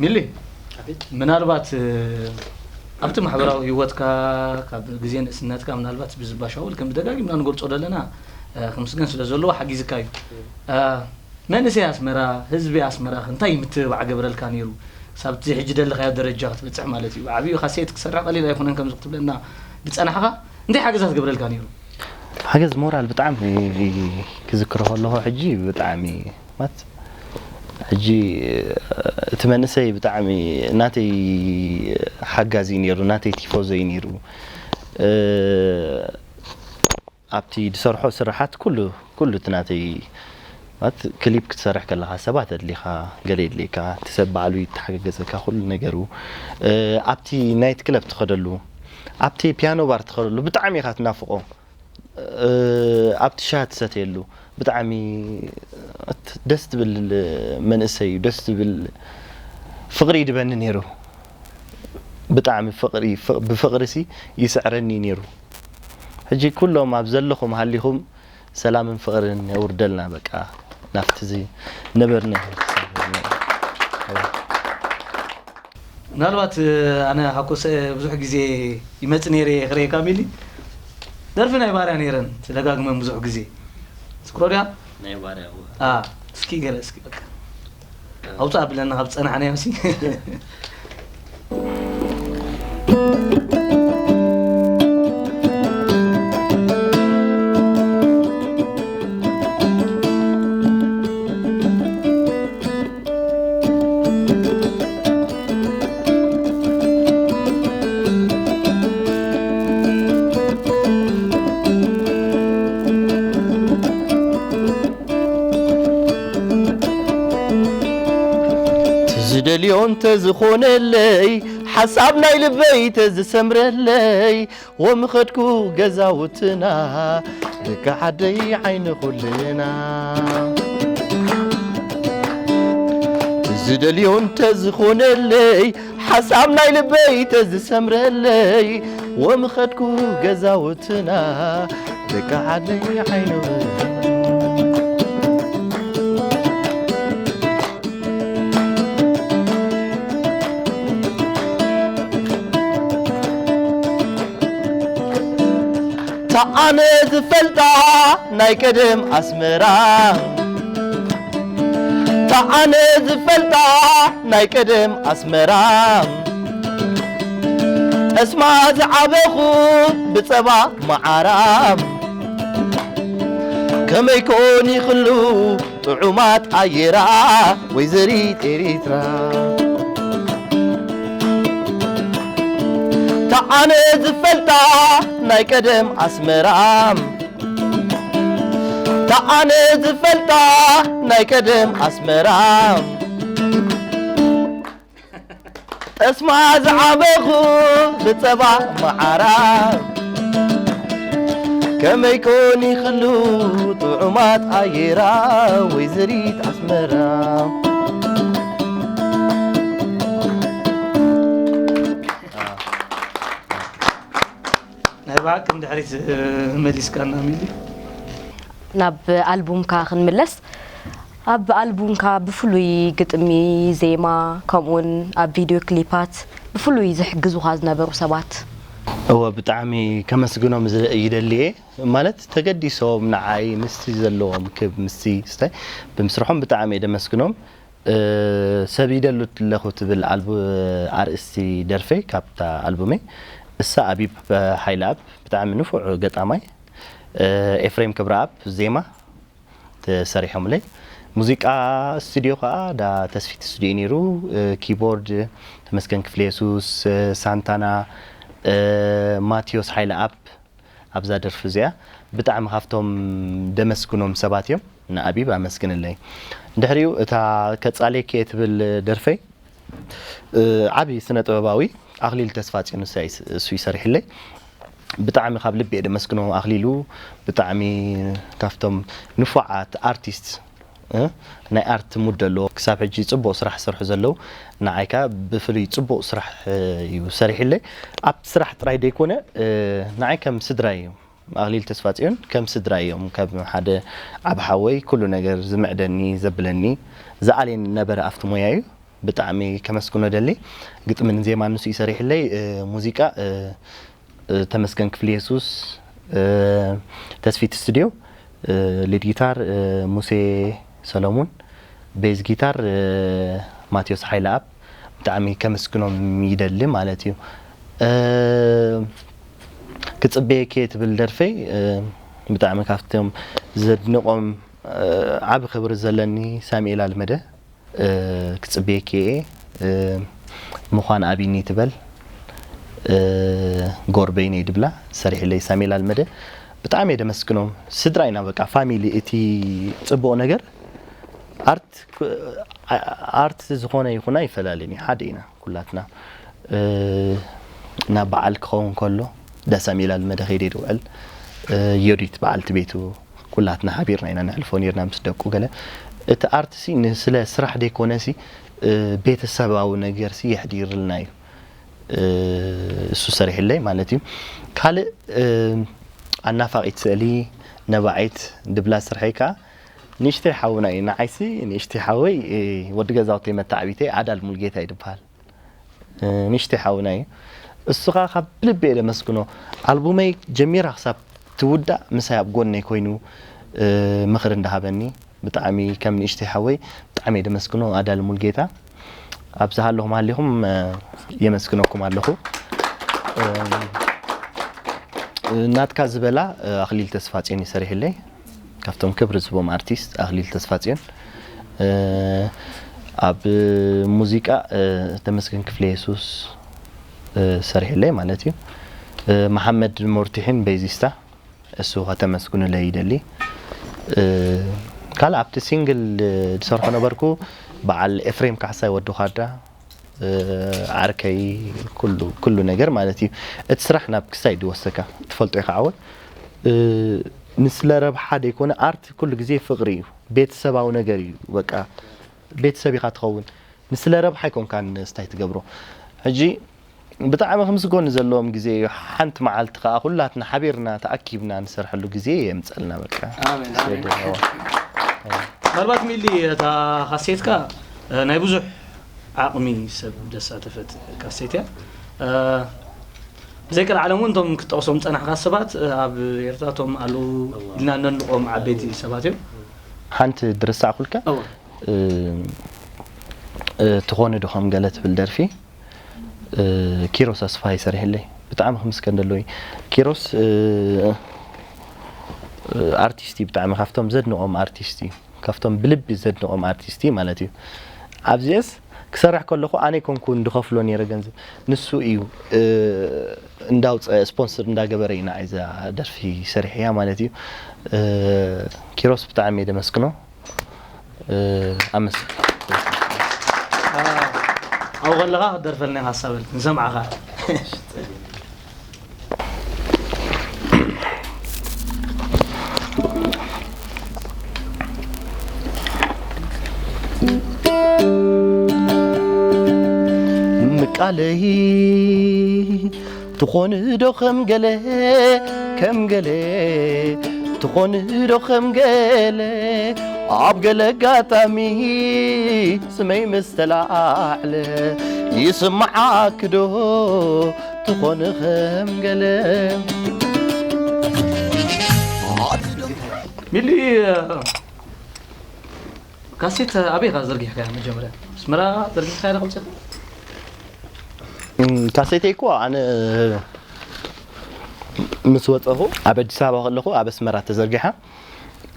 ሚሊ፣ ምናልባት ኣብቲ ማሕበራዊ ህይወትካ ካብ ግዜ ንእስነትካ ምናልባት ብዝባሻውል ከም ደጋጊምና ንገልጾ ዘለና፣ ክምስገን ስለ ዘለዎ ሓጊዝካ እዩ። መንእሰይ ኣስመራ፣ ህዝቢ ኣስመራ እንታይ ምትብባዕ ገብረልካ ነይሩ? ሳብቲ ሕጂ ደለኻዮ ደረጃ ክትበጽሕ ማለት እዩ። ዓብዩ ካሴት ክሰርሕ ቀሊል ኣይኮነን ከምዚ ክትብለና ዝጸናሕኻ፣ እንታይ ሓገዛት ገብረልካ ነይሩ? ሓገዝ ሞራል ብጣዕሚ ክዝክሮ ከለኹ ሕጂ ብጣዕሚ ማለት ሕጂ እቲ መንእሰይ ብጣዕሚ ናተይ ሓጋዚ ነይሩ፣ ናተይ ቲፎዘይ ነይሩ። ኣብቲ ዝሰርሖ ስራሓት ኩሉ ኩሉ እቲ ናተይ ማለት ክሊፕ ክትሰርሕ ከለኻ ሰባት ኣድሊኻ ገለ የድልየካ፣ እቲ ሰብ ባዕሉ ይተሓጋገዘካ ኩሉ ነገሩ። ኣብቲ ናይት ክለብ ትኸደሉ፣ ኣብቲ ፒያኖ ባር ትኸደሉ ብጣዕሚ ኢኻ ትናፍቖ። ኣብቲ ሻሂ ትሰትየሉ ብጣዕሚ ደስ ትብል መንእሰይ እዩ። ደስ ትብል ፍቕሪ ይድበኒ ነይሩ። ብጣዕሚ ፍቕሪ፣ ፍ-፣ ብፍቕሪ ሲ ይስዕረኒ ነይሩ። ሕጂ ኩሎም ኣብ ዘለኹም ሃሊኹም ሰላምን ፍቕርን የውርደልና። በቃ ናብቲ ዝነበርና ምናልባት ኣነ ሃኮሰ ብዙሕ ግዜ ይመጽእ ነይረ እየ ክርእየካ ሚሊ። ደርፊ ናይ ባርያ ነይረን ተደጋግመን ብዙሕ ግዜ። ትዝክሮ ድያ? ናይ ባርያ፣ እዋ። አ፣ እስኪ ገለ እስኪ በቃ። ኣውጽእ ኣብለና ካብ ጸናሕናዮ ሲ። ትዝደልዮ እንተዝኾነለይ፣ ሓሳብ ናይ ልበይ ተዝሰምረለይ፣ ወምኸድኩ ገዛውትና፣ ደቂ ዓደይ ዓይኒ ኩልና። ትዝደልዮ እንተዝኾነለይ፣ ሓሳብ ናይ ልበይ ተዝሰምረለይ፣ ወምኸድኩ ገዛውትና፣ ደቂ ዓደይ ዓይኒ ኩልና። ተኣነ ዝፈልጣ ናይ ቀደም ኣስመራ፣ ተኣነ ዝፈልጣ ናይ ቀደም ኣስመራ፣ ጠስማ ዝዓበኹ ብጸባ መዓራ፣ ከመይ ኮን ይኽሉ ጥዑማት ኣየራ ወይዘሪት ኤሪትራ። ተኣነ ዝፈልጣ ናይ ቀደም ኣስመራ፣ ተኣነ ዝፈልጣ ናይ ቀደም ኣስመራ፣ ጠስማ ዝዓበኹ ብጸባ መዓራ፣ ከመይ ኮን ይኽሉ ጥዑማት ኣየራ ወይዘሪት ኣስመራ። ናይ ብሓቂ ንድሕሪት መሊስካና ሚሊ። ናብ ኣልቡምካ ክንምለስ፣ ኣብ ኣልቡምካ ብፍሉይ ግጥሚ፣ ዜማ፣ ከምኡውን ኣብ ቪድዮ ክሊፓት ብፍሉይ ዝሕግዙኻ ዝነበሩ ሰባት? እወ፣ ብጣዕሚ ከመስግኖም ዝ-፣ ይደሊ እየ። ማለት፣ ተገዲሶም ንዓይ ምስቲ ዘለዎም ክብ፣ ምስቲ ስታይ ብምስርሖም ብጣዕሚ እየ ደመስግኖም። እ፣ ሰብ ይደሉ ኣለኹ ትብል ኣልቡ-፣ ኣርእስቲ ደርፈይ ካብታ ኣልቡመይ፣ እሳ ኣቢብ ሃይለኣብ ብጣዕሚ ንፉዕ ገጣማይ፣ እ፣ ኤፍሬም ክብረኣብ ዜማ ተሰሪሖምለይ። ሙዚቃ ስቱዲዮ ከኣ ዳ ተስፊት ስቱዲዮ እዩ ነይሩ። እ፣ ኪቦርድ ተመስገን ክፍለየሱስ፣ እ፣ ሳንታና፣ እ፣ ማቴዎስ ሃይለኣብ ኣብዛ ደርፊ እዚኣ ብጣዕሚ ካብቶም ደመስግኖም ሰባት እዮም። ንኣቢብ ኣመስግንለይ። ድሕሪኡ እታ ከጻልየኪ እየ ትብል ደርፈይ፣ እ፣ ዓቢ ስነ ጥበባዊ ኣኽሊል ተስፋጽዮን እሱ እዩ፣ እሱ እዩ ሰሪሕለይ። ብጣዕሚ ካብ ልቢ እየ ደመስግኖ ኣኽሊሉ። ብጣዕሚ ካብቶም ንፉዓት ኣርቲስት፣ እ፣ ናይ ኣርት ሙድ ዘለዎ፣ ክሳብ ሕጂ ጽቡቕ ስራሕ ዝሰርሑ ዘለዉ፣ ንዓይ ከኣ ብፍሉይ ጽቡቕ ስራሕ፣ እ፣ እዩ ሰሪሕለይ። ኣብቲ ስራሕ ጥራይ ደይኮነ፣ እ፣ ንዓይ ከም ስድራይ እዮም። ኣኽሊል ተስፋጽዮን ከም ስድራይ እዮም። ከም ሓደ ዓቢ ሓወይ ኩሉ ነገር ዝምዕደኒ፣ ዘብለኒ፣ ዝኣልየኒ ነበረ ኣብቲ ሞያ እዩ። ብጣዕሚ ከመስግኖ ደሊ። ግጥምን ዜማን ንሱ እዩ ሰሪሕለይ። እ፣ ሙዚቃ፣ እ፣ እ፣ ተመስገን ክፍለ የሱስ፣ እ፣ ተስፊት ስቱዲዮ፣ እ፣ ሊድ ጊታር፣ እ፣ ሙሴ ሰሎሙን፣ ቤዝ ጊታር፣ እ፣ ማቴዎስ ሓይለኣብ። ብጣዕሚ ከመስግኖም ይደሊ ማለት እዩ። እ፣ ክጽበየኪ እየ ትብል ደርፈይ፣ እ፣ ብጣዕሚ ካብቶም ዘድንቖም፣ እ፣ ዓቢ ክብሪ ዘለኒ ሳሙኤል ኣልመደ። እ፣ ክጽበየኪ እየ፣ እ፣ ምዃን ኣቢኒ ትበል፣ እ፣ ጎርበይነይ ድብላ ሰሪሕለይ ሳሙኤል ኣልመደ። ብጣዕሚ እየ ደመስግኖም። ስድራ ኢና በቃ፣ ፋሚሊ። እቲ ጽቡቕ ነገር ኣርት፣ ክ-፣ ኣ-፣ ኣርት ዝኾነ ይኹን ኣይፈላለን እዩ፣ ሓደ ኢና ኩላትና። እ፣ ናብ በዓል ክኸውን ከሎ፣ ዳ ሳሙኤል ኣልመደ ከይደ ይውዕል፣ እ፣ ዮዲት በዓልቲ ቤቱ፣ ኩላትና ሓቢርና ኢና ነሕልፎ ነይርና ምስ ደቁ ገለ። እቲ ኣርትሲ ንስለ ስራሕ ደይኮነሲ፣ እ፣ ቤተሰባዊ ነገርሲ የሕዲርልና እዩ። እ፣ እሱ ሰሪሕለይ ማለት እዩ። ካልእ፣ እ፣ ኣናፋቒት ስእሊ ነባዒት ድብላ ስርሐይ ከኣ ንእሽተይ ሓውና እዩ። ንዓይሲ ንእሽተይ ሓወይ፣ እ፣ ወዲ ገዛውተይ መተዓቢተይ ኣዳል ሙልጌታ እዩ ድበሃል። እ፣ ንእሽተይ ሓውና እዩ። እሱ ኸኣ ካብ ልቢ እየ ደመስግኖ። ኣልቡመይ ጀሚራ ክሳብ ትውዳእ ምሳይ ኣብ ጎነይ ኮይኑ፣ እ፣ ምኽሪ እንዳሃበኒ ብጣዕሚ ከም ንእሽተይ ሓወይ ብጣዕሚ እየ ደመስግኖ ኣዳል ሙልጌታ። ኣብዚ ሃለኹም ሃሊኹም፣ እ፣ የመስግነኩም ኣለኹ። እ፣ ናትካ ዝበላ፣ እ፣ ኣኽሊል ተስፋጽዮን እዩ ሰሪሕለይ። ካብቶም ክብሪ ዝህቦም ኣርቲስት ኣኽሊል ተስፋጽዮን። እ፣ ኣብ ሙዚቃ፣ እ፣ ተመስገን ክፍለ የሱስ፣ እ፣ ሰሪሕለይ ማለት እዩ። እ፣ መሓመድ ሞርቲሒን ቤዚስታ፣ እሱ ከተመስግኑለይ ይደሊ። እ፣ ካልእ ኣብቲ ሲንግል፣ እ፣ ዝሰርሖ ነበርኩ፣ በዓል ኤፍሬም ካሕሳይ ወዲ ኻዳ፣ እ፣ ዓርከይ፣ ኩሉ፣ ኩሉ ነገር ማለት እዩ። እቲ ስራሕ ናብ ክሳይ ድወሰካ ትፈልጦ ኢኻ ዓወት። እ፣ ንስለ ረብሓ ደይኮነ፣ ኣርት ኩሉ ግዜ ፍቕሪ እዩ፣ ቤተሰባዊ ነገር እዩ። በቃ ቤተሰብ ኢኻ ትኸውን፣ ንስለ ረብሓ ኣይኮንካን ስታይ ትገብሮ። ሕጂ ብጣዕሚ ክምስገኑ ዘለዎም ግዜ እዩ። ሓንቲ መዓልቲ ከኣ ኩላትና ሓቢርና ተኣኪብና ንሰርሐሉ ግዜ የምጸልና በቃ። ኣሜን፣ ኣሜን። ስለ ደለዎ። ምናልባት ሚሊ፣ እታ ካሴትካ፣ እ፣ ናይ ብዙሕ ዓቕሚ ሰብ ዘሳተፈት ካሴት እያ። እ፣ ብዘይቀልዓለም እውን እቶም ክትጠቕሶም ዝጸናሕካ ሰባት፣ እ፣ ኣብ ኤርትራ እቶም ኣለዉ ኢልና ነንቆም ዓበይቲ ሰባት እዮም። ሓንቲ ድርሳዕኩልካ፣ እወ። እ፣ እ፣ ትኾኒ ዶ ከም ገለ ትብል ደርፊ፣ እ፣ ኪሮስ ኣስፋሃይ ሰሪሕለይ። ብጣዕሚ ክምስገን ደለዎ እዩ። ኪሮስ፣ እ፣ እ፣ ኣርቲስት እዩ፣ ብጣዕሚ ካብቶም ዘድንቖም ኣርቲስት እዩ። ካብቶም ብልቢ ዘድንቖም ኣርቲስት እዩ ማለት እዩ። ኣብዚአስ ክሰርሕ ከለኹ ኣነ ኣይኮንኩን ድኸፍሎ ነይረ ገንዘብ። ንሱ እዩ፣ እ፣ እንዳውፀ ስፖንሰር እንዳገበረ ኢና እዛ ደርፊ ሰሪሕያ ማለት እዩ። እ፣ ኪሮስ ብጣዕሚ እየ ደመስግኖ። እ፣ ኣመስግን። ኣብኡ ከለኻ ክትደርፈልና ኢኻ፣ ሳብል፣ ንሰምዓኻ። ምቃለይ ትኾን ዶ ከም ገለ፣ ከም ገለ ትኾን ዶ ከም ገለ፣ ኣብ ገለ ኣጋጣሚ ስመይ ምስ ተላዕለ፣ ይስምዓኪ ዶ ትኾን ከም ገለ? ሚሊ፣ ካሴት ኣበይ ኢኻ ዘርጊሕካያ መጀመርያ? ኣስመራ ዘርጊሕካያ ዶ ከምጽእ? እም፣ ካሴተይ እኮ ኣነ ምስ ወጸኹ ኣብ ኣዲስ ኣበባ ከለኹ ኣብ ኣስመራ ተዘርጊሓ።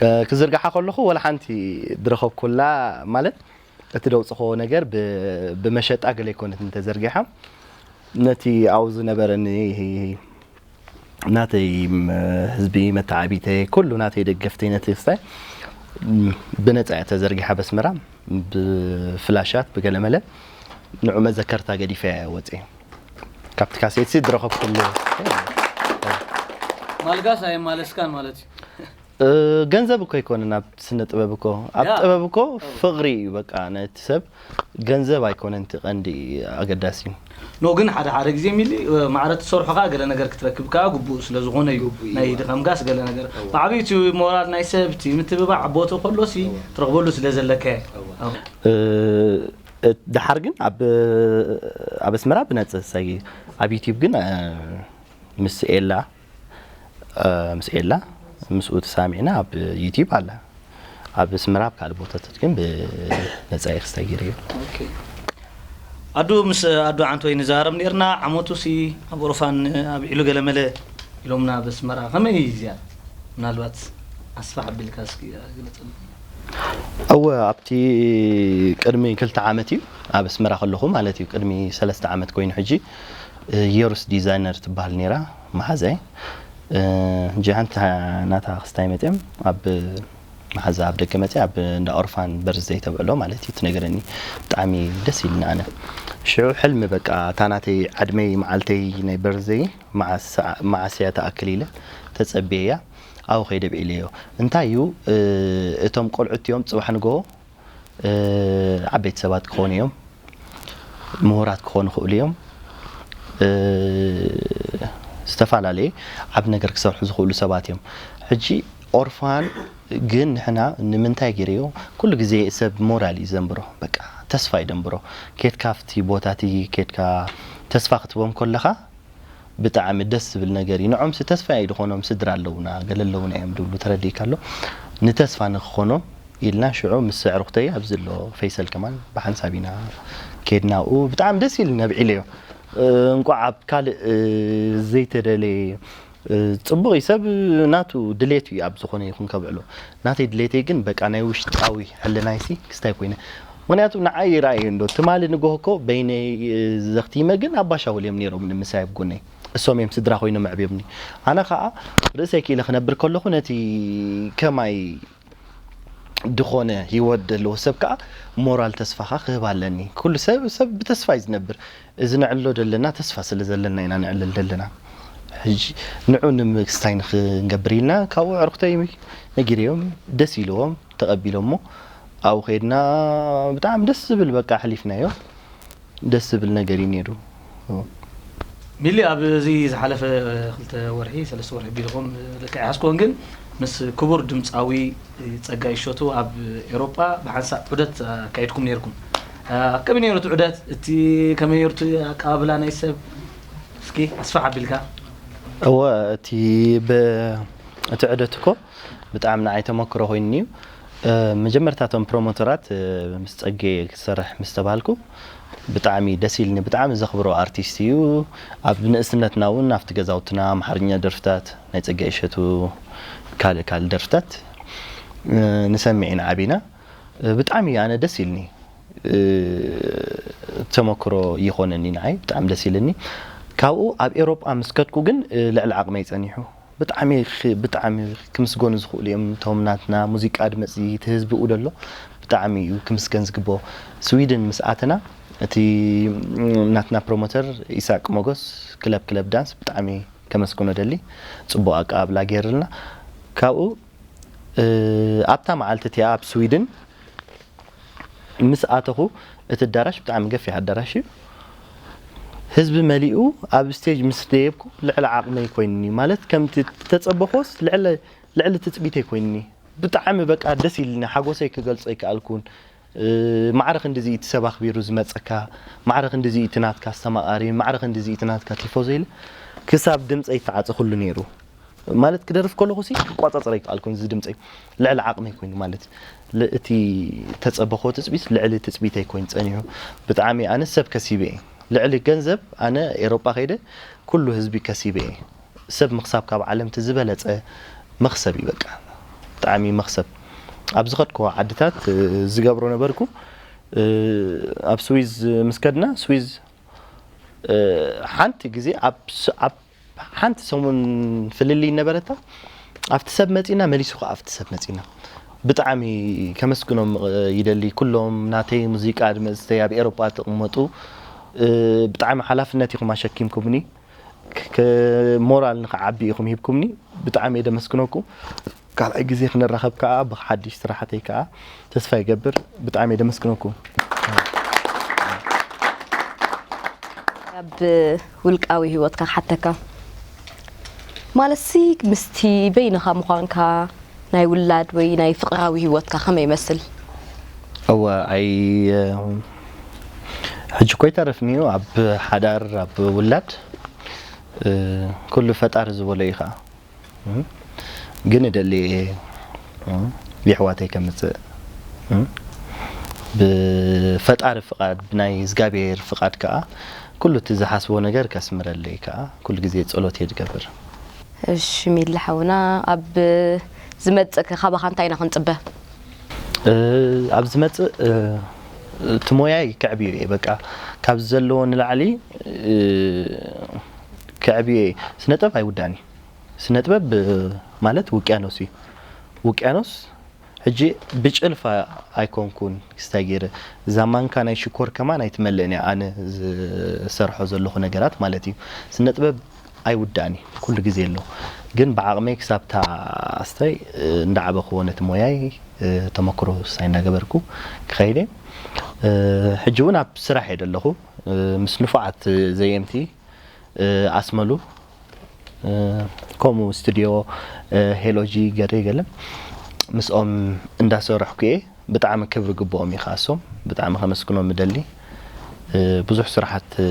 እ፣ ክዝርግሓ ከለኹ ወላ ሓንቲ ዝረኸብኩላ፣ ማለት እቲ ደውጽኽዎ ነገር ብ-፣ ብመሸጣ ገለ ኣይኮነትን ተዘርጊሓ። ነቲ ኣብኡ ዝነበረኒ ናተይ፣ ም-፣ ህዝቢ መተዓቢተይ፣ ኩሉ ናተይ ደገፍተይ ነቲ ክስታይ፣ ም-፣ ብነጻ እያ ተዘርጊሓ በስመራ፣ ብፍላሻት፣ ብገለመለ። ንዑ መዘከርታ ገዲፈ እያ ወጽየ። ካብቲ ካሴትሲ ዝረኸብኩሉ። ማልጋስ ኣየማለስካን ማለት እዩ። እ፣ ገንዘብ እኮ ኣይኮነን ኣብ ስነ ጥበብ እኮ። ኣብ ያ። ጥበብ እኮ ፍቕሪ እዩ በቃ፣ ነቲ ሰብ ገንዘብ ኣይኮነን እቲ ቀንዲ ኣገዳሲ። ኖ፣ ግን ሓደ ሓደ ግዜ ሚሊ፣ እ፣ ማዕረ ትሰርሖ ከኣ ገለ ነገር ክትረክብ ከኣ ግቡእ ስለ ዝኾነ እዩ። ግቡእ እዩ። ናይ ድኻምካስ ገለ ነገር። እወ። ብዓብዩ እቲ ሞራል ናይ ሰብ፣ እቲ ምትብባዕ ኣብ ቦትኡ ከሎሲ እወ። ትረኽበሉ ስለ ዘለካ። እወ። እወ። እ፣ ድሓር ግን ኣብ ኣብ ኣስመራ ብነጻ ሳይ ኣብ ዩቲዩብ ግን ምስ ኤላ ምስ ኤላ ምስኡ ተሳሚዕና ኣብ ዩቲዩብ ኣላ። ኣብ ኣስመራ ኣብ ካልእ ቦታታት ግን ብነጻ እየ ክስታይ ገይረዮ። ኣዱ ምስ ኣዱ ዓንቶይ ንዛረብ ነርና። ዓመቱ ሲ ኣብ ኦሮፋን ኣብዒሉ ገለመለ ኢሎምና ኣብ ኣስመራ። ከመይ እዩ እዚኣ? ምናልባት ኣስፋሕ ኣቢልካ እስኪ ግለጸልና። እወ ኣብቲ ቅድሚ ክልተ ዓመት እዩ ኣብ ኣስመራ ከለኹ ማለት እዩ። ቅድሚ ሰለስተ ዓመት ኮይኑ ሕጂ የሩስ ዲዛይነር ትበሃል ነይራ መሓዛይ። ሕጂ ሓንቲ ናታ ክስታይ መፅኦም ኣብ መሓዛ ኣብ ደገ መፅእ ኣብ እንዳ ኦርፋን በርዝደይ ተብዕሎ ማለት እዩ ትነገረኒ። ብጣዕሚ ደስ ኢልና ኣነ ሽዑ ሕልሚ በቃ እታ ናተይ ዓድመይ መዓልተይ ናይ በርዝደይ መዓስ እያ ትኣክል ኢለ ተፀብየያ ኣብኡ ከይደ ኣብዒለዮ። እንታይ እዩ እቶም ቆልዑት እዮም ፅባሕ ንግሆ ዓበይቲ ሰባት ክኾኑ እዮም፣ ምሁራት ክኾኑ ይኽእሉ እዮም፣ ዝተፈላለየ ዓብ ነገር ክሰርሑ ዝኽእሉ ሰባት እዮም። ሕጂ ኦርፋን ግን ንሕና ንምንታይ ገይረዮ ኩሉ ግዜ ሰብ ሞራል እዩ ዘንብሮ፣ በቃ ተስፋ እዩ ደንብሮ። ኬድካ ኣብቲ ቦታ እቲ ኬድካ ተስፋ ክትቦም ከለኻ ብጣዕሚ ደስ ዝብል ነገር እዩ። ንዖምሲ ተስፋ እዩ ዝኾኖም ስድራ ኣለውና ገለ ኣለውና እዮም ድብሉ ተረዲእካ ኣሎ ንተስፋ ንክኾኖም ኢልና ሽዑ ምስ ኣዕሩኽተይ ኣብዚ ኣሎ ፈይሰል ከማን ብሓንሳብ ኢና ኬድናኡ ብጣዕሚ ደስ ኢል ነብዒለዮ። እንቋዕ ኣብ ካልእ ዘይተደለየ ጽቡቕ እዩ ሰብ ናቱ ድሌት እዩ ኣብ ዝኾነ ይኹን ከብዕሎ ናተይ ድሌተይ ግን በቃ ናይ ውሽጣዊ ሕልናይሲ ክስታይ ኮይነ ምክንያቱ ንዓይ ይረኣየ እንዶ ትማሊ ንጎሆ እኮ በይነይ ዘኽቲመ ግን ኣባሻውል እዮም ነይሮም ንምሳይ ኣብ ጎነይ እሶም እዮም ስድራ ኮይኖም ኣዕብዮምኒ ኣነ ከዓ ርእሰይ ክኢለ ክነብር ከለኹ ነቲ ከማይ ድኾነ ህይወት ዘለዎ ሰብ ከዓ ሞራል ተስፋኻ ክህብ ኣለኒ ኩሉ ሰብ ሰብ ብተስፋ እዩ ዝነብር እዚ ነዕልሎ ዘለና ተስፋ ስለ ዘለና ኢና ነዕልል ዘለና ሕጂ ንዑ ንምክስታይ ንክንገብር ኢልና ካብኡ ዕርክተይ ነጊረዮም ደስ ኢልዎም ተቐቢሎሞ ኣብኡ ከይድና ብጣዕሚ ደስ ዝብል በቃ ኣሕሊፍናዮ ደስ ዝብል ነገር እዩ ነይሩ። ሚሊ ኣብዚ ዝሓለፈ ክልተ ወርሒ ሰለስተ ወርሒ ቢልኹም ልክዕ ኣይሓዝኩዎን ግን ምስ ክቡር ድምፃዊ ፀጋይ እሸቱ ኣብ ኤሮጳ ብሓንሳእ ዑደት ኣካይድኩም ነይርኩም ከመይ ነይሩ እቲ ዑደት እቲ ከመይ ነይሩ እቲ ኣቀባብላ ናይ ሰብ እስኪ ኣስፋሕ ኣቢልካ እወ እቲ እቲ ዕደት እኮ ብጣዕሚ ንዓይ ተመክሮ ኮይኑኒ እዩ። መጀመርታ እቶም ፕሮሞተራት ምስ ጸጌ ክሰርሕ ምስ ተባልኩ ብጣዕሚ ደስ ኢልኒ። ብጣዕሚ ዘኽብሮ ኣርቲስት እዩ። ኣብ ንእስነትና እውን ኣብቲ ገዛውትና ኣምሓርኛ ደርፍታት ናይ ጸጌ እሸቱ ካልእ ካልእ ደርፍታት ንሰምዕ ኢና ዓቢና። ብጣዕሚ ኣነ ደስ ኢልኒ። ተመክሮ ይኾነኒ ንዓይ ብጣዕሚ ደስ ኢልኒ። ካብኡ ኣብ ኤሮጳ ምስ ከድኩ ግን ልዕሊ ዓቕመይ ጸኒሑ። ብጣዕሚ ብጣዕሚ ክምስገኑ ዝኽእሉ እዮም እቶም ናትና ሙዚቃ ኣድመፅቲ እቲ ህዝቢ ኡ ደሎ ብጣዕሚ እዩ ክምስገን ዝግብኦ። ስዊድን ምስ ኣተና እቲ ናትና ፕሮሞተር ኢሳቅ ሞጎስ ክለብ ክለብ ዳንስ ብጣዕሚ ከመስግኖ ደሊ ፅቡቅ ኣቀባብላ ገይርልና ካብኡ ኣብታ መዓልቲ እቲኣ ኣብ ስዊድን ምስ ኣተኹ እቲ ኣዳራሽ ብጣዕሚ ገፊሕ ኣዳራሽ እዩ ህዝቢ መሊኡ ኣብ ስቴጅ ምስ ደየብኩ ልዕሊ ዓቕመይ ኮይኑኒ ማለት ከምቲ ተጸበኾስ ልዕሊ ትጽቢተይ ኮይኑኒ ብጣዕሚ በቃ ደስ ኢልኒ ሓጎሰይ ክገልጾ ኣይከኣልኩን ማዕረ ክንድዚ እቲ ሰብ ኣኽቢሩ ዝመጸካ ማዕረ ክንድዚ እቲ ናትካ ኣስተማቓሪ ማዕረ ክንድዚ እቲ ናትካ ቲፎዞ ኢለ ክሳብ ድምጸይ ይተዓጸ ኩሉ ነይሩ ማለት ክደርፍ ከለኹ ሲ ክቋጻጸር ኣይከኣልኩን እዚ ድምጸይ ልዕሊ ዓቕመይ ኮይኑ ማለት እቲ ተጸበኾ ትጽቢት ልዕሊ ትጽቢተይ ኮይኑ ጸኒሑ ብጣዕሚ ኣነ ሰብ ከሲበ እየ ልዕሊ ገንዘብ ኣነ ኤሮጳ ከይደ ኩሉ ህዝቢ ከሲበ እየ ሰብ ምኽሳብ ካብ ዓለምቲ ዝበለጸ መኽሰብ እዩ በቃ ብጣዕሚ መኽሰብ ኣብ ዝኸድኩ ዓድታት ዝገብሮ ነበርኩ ኣብ ስዊዝ ምስ ከድና ስዊዝ ሓንቲ ግዜ ኣብ ሓንቲ ሰሙን ፍልልይ ነበረታ ኣብቲ ሰብ መፂና መሊሱ ከዓ ኣብቲ ሰብ መፂና ብጣዕሚ ከመስግኖም ይደሊ ኩሎም ናተይ ሙዚቃ ኣድመፅተይ ኣብ ኤሮጳ ትቕመጡ ብጣዕሚ ሓላፍነት ኢኹም ኣሸኪምኩምኒ ሞራል ንክዓቢ ኢኹም ሂብኩምኒ ብጣዕሚ የደመስግነኩም ካልኣይ ግዜ ክንራኸብ ከዓ ብሓድሽ ስራሕተይ ከዓ ተስፋ ይገብር ብጣዕሚ የደመስግነኩም ኣብ ውልቃዊ ህይወትካ ሓተካ ማለትሲ ምስቲ በይንኻ ምዃንካ ናይ ውላድ ወይ ናይ ፍቕራዊ ህይወትካ ከመይ ይመስል? እወ ኣይ ሕጂ እኮ ኣይተርፍን እዩ ኣብ ሓዳር ኣብ ውላድ። እ፣ ኩሉ ፈጣሪ ዝበሎ እዩ ከዓ። እ፣ ግን እደሊ እየ፣ እ፣ የሕዋተይ ከምፅእ፣ እ፣ ብፈጣሪ ፍቓድ ብናይ እግዚኣብሔር ፍቓድ ከዓ ኩሉ እቲ ዝሓስቦ ነገር ከስምረለይ ከዓ ኩሉ ግዜ ጸሎት እየ ዝገብር። እሺ ሚሊ ሓውና፣ ኣብ ዝመጽእ ከ ካባኻ እንታይ ኢና ክንጽበ? እ፣ ኣብ ዝመጽእ፣ እ፣ እቲ ሞያይ ከዕብዮ እየ። በቃ ካብ ዘለዎ ንላዕሊ፣ እ፣ ከዕብዮ እየ። ስነ ጥበብ ኣይውዳእን እዩ። ስነ ጥበብ፣ እ፣ ማለት ውቅያኖስ እዩ። ውቅያኖስ ሕጂ ብጭልፋ ኣይኮንኩን ክስታይ ገይረ። እዛ ማንካ ናይ ሽኮር ከማን ኣይትመልእን እያ፣ ኣነ ዝሰርሖ ዘለኹ ነገራት ማለት እዩ። ስነ ጥበብ ኣይውዳእን እዩ፣ ኩሉ ግዜ ኣሎ። ግን ብዓቕመይ ክሳብታ ኣስታይ፣ እ፣ እንዳዓበኽዎ ነቲ ሞያይ፣ እ፣ ተመክሮ ሳይ እንዳገበርኩ ክኸይድ እየ። እ፣ ሕጂ እውን ኣብ ስራሕ እየ ዘለኹ፣ እ፣ ምስ ንፉዓት ዘየምቲ፣ እ፣ ኣስመሉ፣ እ፣ ከምኡ ስቱዲዮ፣ እ፣ ሄሎጂ ገሬ ገለ ምስኦም እንዳሰርሕኩ እየ። ብጣዕሚ ክብሪ ግብኦም እዩ ከኣሶም፣ ብጣዕሚ ከመስግኖም እደሊ። እ፣ ብዙሕ ስራሓት፣ እ፣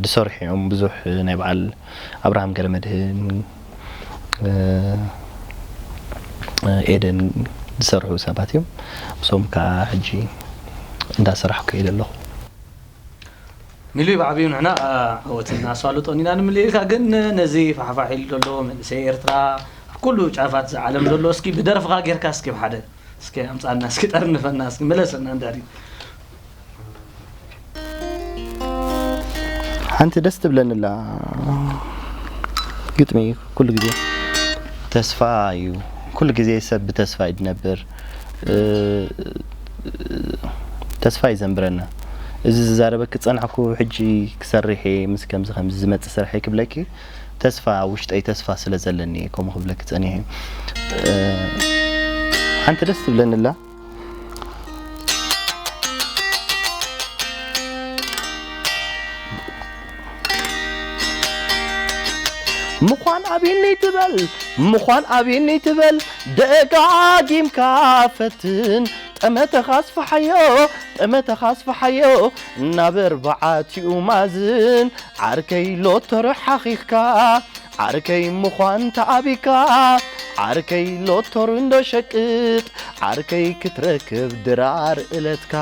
ዝሰርሑ እዮም። ብዙሕ፣ እ፣ ናይ በዓል ኣብርሃም ገረመድህን፣ እ፣ እ፣ ኤደን ዝሰርሑ ሰባት እዮም። እሶም ከዓ ሕጂ እንዳሰራሕኩ እየ ዘለኹ። ሚሊ ብዓብዩ ንሕና ዓወትና ኣሳልጦን ኢና ንምልእልካ፣ ግን ነዚ ፋሕፋሕ ኢሉ ዘሎ መንእሰይ ኤርትራ ኣብ ኩሉ ጫፋት ዝዓለም ዘሎ እስኪ ብደርፍኻ ጌርካ እስኪ ብሓደ እስኪ ኣምጻና እስኪ ጠርንፈና እስኪ መለሰና እንድሕሪ ሓንቲ ደስ ትብለንላ ግጥሚ ኩሉ ግዜ ተስፋ እዩ። ኩሉ ግዜ ሰብ ብተስፋ እዩ ዝነብር። እ፣ ተስፋ ይዘንብረና። እዚ ዝዛረበኪ ዝጸናሕኩ ሕጂ ክሰርሕ እየ፣ ምስ ከምዚ ከምዚ ዝመጽእ ስራሕ እየ ክብለኪ ተስፋ፣ ውሽጠይ ተስፋ ስለ ዘለኒ እየ ከምኡ ክብለኪ ጸኒሐ። እ፣ ሓንቲ ደስ ትብለንላ። ምዃን ኣብይኒ ትበል፣ ምዃን ኣብይኒ ትበል፣ ደጋጊምካ ፈትን። ጠመተኻ ኣስፍሓዮ፣ ጠመተኻ ኣስፍሓዮ፣ ናብ ኣርባዓቲኡ ማዝን። ዓርከይ ሎቶሪ ሓኺኽካ፣ ዓርከይ ምዃን ተኣቢካ፣ ዓርከይ ሎቶሪ እንዶ ሸቅጥ፣ ዓርከይ ክትረክብ ድራር እለትካ።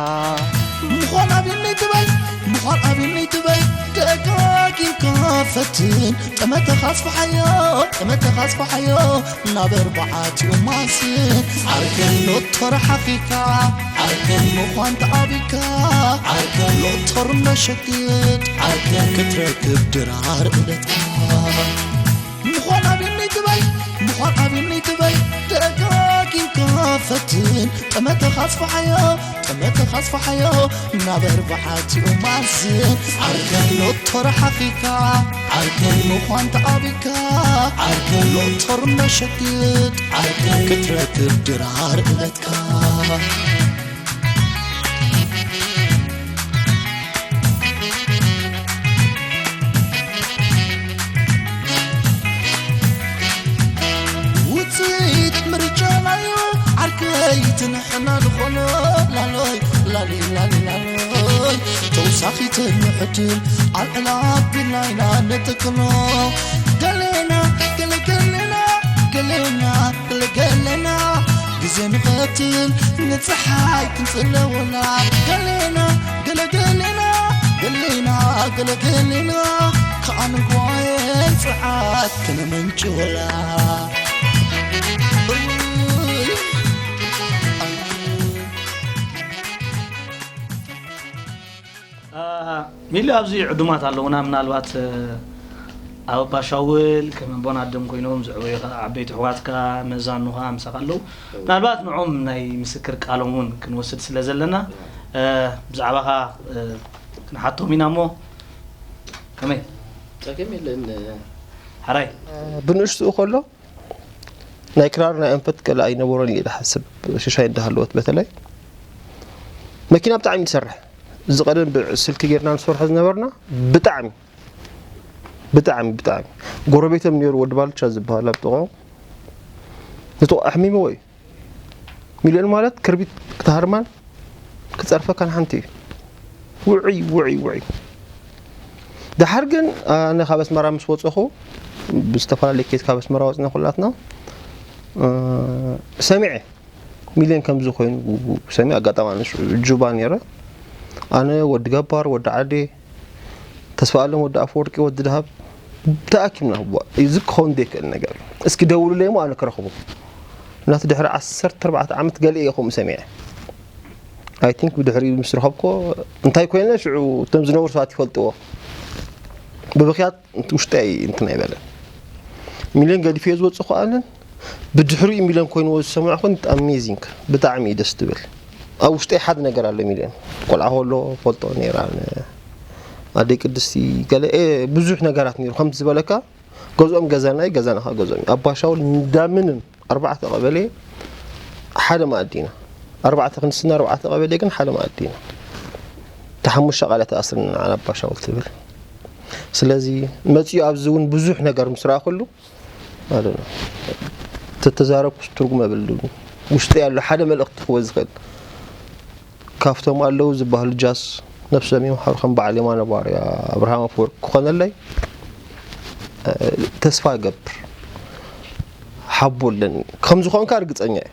ምዃን ኣብኒ ትበል፣ ምዃን ኣብኒ ትበል፣ ደጋጊምካ ፈትን። ጠመተኻ ኣስፍሓዮ፣ ጠመተኻ ኣስፍሓዮ፣ ናብ ኣርባዓቲኡ ማስን። ዓርከይ ሎቶሪ ሓኺካ፣ ዓርከይ ምዃን ተኣቢካ፣ ዓርከይ ሎቶሪ እንዶ ሸቅጥ፣ ዓርከይ ክትረክብ ድራር እለትካ። ምዃን ኣብኒ ትበል፣ ምዃን ኣብኒ ትበል፣ ደጋጊምካ ፈትን። ጠመተኻ ኣስፍሓዮ፣ ጠመተኻ ኣስፍሓዮ፣ ናብ ኣርባዓቲኡ ማዝን። ዓርከይ ሎቶሪ ሓኺካ፣ ዓርከይ ምዃን ተኣቢካ፣ ዓርከይ ሎቶሪ እንዶ ሸቅጥ፣ ዓርከይ ክትረክብ ድራር እለትካ። ውፅኢት ምርጫናዩ ዓርከይ ትንሕና ዝኾኖ ላሎይ ላሊ ላሊ ላሎይ ተውሳኺ ትንሕድል ኣልዕላ ቢላይና ንጥቅሎ ገሌና ገለገሌና ገሌና ገለገሌና ግዜ ንቐትል ንፀሓይ ክንፅለወላ ገሌና ገለገሌና ገሌና ገለገሌና ከኣ ንጓየ ፅዓት ከነመንጭወላ። ሚሊ ኣብዚ ዕዱማት ኣለውና ምናልባት ኣብ ኣባሻውል ከም ኣቦን ኣደን ኮይኖም ዝዕበዩኻ ዓበይቲ ኣሕዋትካ መዛኑኻ ምሳኻ ኣለዉ ምናልባት ንዖም ናይ ምስክር ቃሎም እውን ክንወስድ ስለ ዘለና ብዛዕባኻ ክንሓቶም ኢና እሞ ከመይ ጸገም የለን ሓራይ ብንእሽትኡ ከሎ ናይ ክራር ናይ ኣንፈት ገለ ኣይነበሮን ኢለ ሓስብ ሽሻይ እንዳሃለወት በተለይ መኪና ብጣዕሚ ትሰርሕ እዚ ቀደም ብስልኪ ጌርና ንሰርሖ ዝነበርና ብጣዕሚ ብጣዕሚ ብጣዕሚ ጎረቤቶም ነይሩ ወዲ ባልቻ ዝበሃል ኣብ ጥቕኦም ንጥቑ ኣሕሚምዎ እዩ ሚልዮን ማለት ክርቢት ክትሃርማን ክፀርፈካን ሓንቲ እዩ ውዑይ ውዑይ ውዑይ። ደሓር ግን ኣነ ካብ ኣስመራ ምስ ወፀኹ፣ ብዝተፈላለየ ኬዝ ካብ ኣስመራ ወፅና ኩላትና፣ ሰሚዐ ሚልዮን ከምዚ ኮይኑ ሰሚዐ። ኣጋጣሚ ኣነ ጁባ ነይረ፣ ኣነ፣ ወዲ ገባር፣ ወዲ ዓዴ፣ ተስፋ ኣለም፣ ወዲ ኣፈወርቂ፣ ወዲ ደሃብ ተኣኪብና። እዚ ክኸውን ዘይክእል ነገር እዩ። እስኪ ደውሉለይ እሞ ኣነ ክረኽቦ። ናቲ ድሕሪ ዓሰርተ ኣርባዕተ ዓመት ገለ እየ ከምኡ ሰሚዐ። ኣይ ቲንክ ብድሕሪኡ ምስ ረኸብኮ እንታይ ኮይነ ሽዑ እቶም ዝነበሩ ሰባት ይፈልጥዎ። ብብኽያት ውሽጠይ እንትን ኣይበለን። ሚልዮን ገዲፈዮ ዝወፅእ ከኣንን ብድሕሪኡ ሚልዮን ኮይንዎ ዝሰማዕኹን ኣሜዚንግ፣ ብጣዕሚ እዩ ደስ ትብል። ኣብ ውሽጠይ ሓደ ነገር ኣሎ። ሚልዮን ቆልዓ ከሎ ፈልጦ ነይራ፣ ኣደይ ቅድስቲ ገለ ብዙሕ ነገራት ነይሩ ከምቲ ዝበለካ ገዝኦም ገዛና እዩ፣ ገዛና ከዓ ገዝኦም እዩ። ኣባሻውል እንዳምንም ኣርባዕተ ቀበሌ ሓደ መኣዲ ኢና። ኣርባዕተ ክንስና ኣርባዕተ ቀበሌ ግን ሓደ መኣዲ ኢና። ተሓሙሽተ ቃላት ኣስርና ንዓና ኣባሻውል ትብል። ስለዚ መፅኡ ኣብዚ እውን ብዙሕ ነገር ምስ ረኣኹሉ ማለት ነው። ተተዛረብኩስ ትርጉም የብሉን። ውሽጢ ያለው ሓደ መልእኽቲ ክወ ዝኽእል ካብቶም ኣለዉ ዝበሃሉ ጃስ ነፍሶም ይምሓሩ ከም በዓል የማነ ባርያ ኣብርሃም ኣፈወርቂ ክኾነለይ ተስፋ እገብር። ሓቦ ኣለኒ ከም ዝኾንካ ርግፀኛ እየ።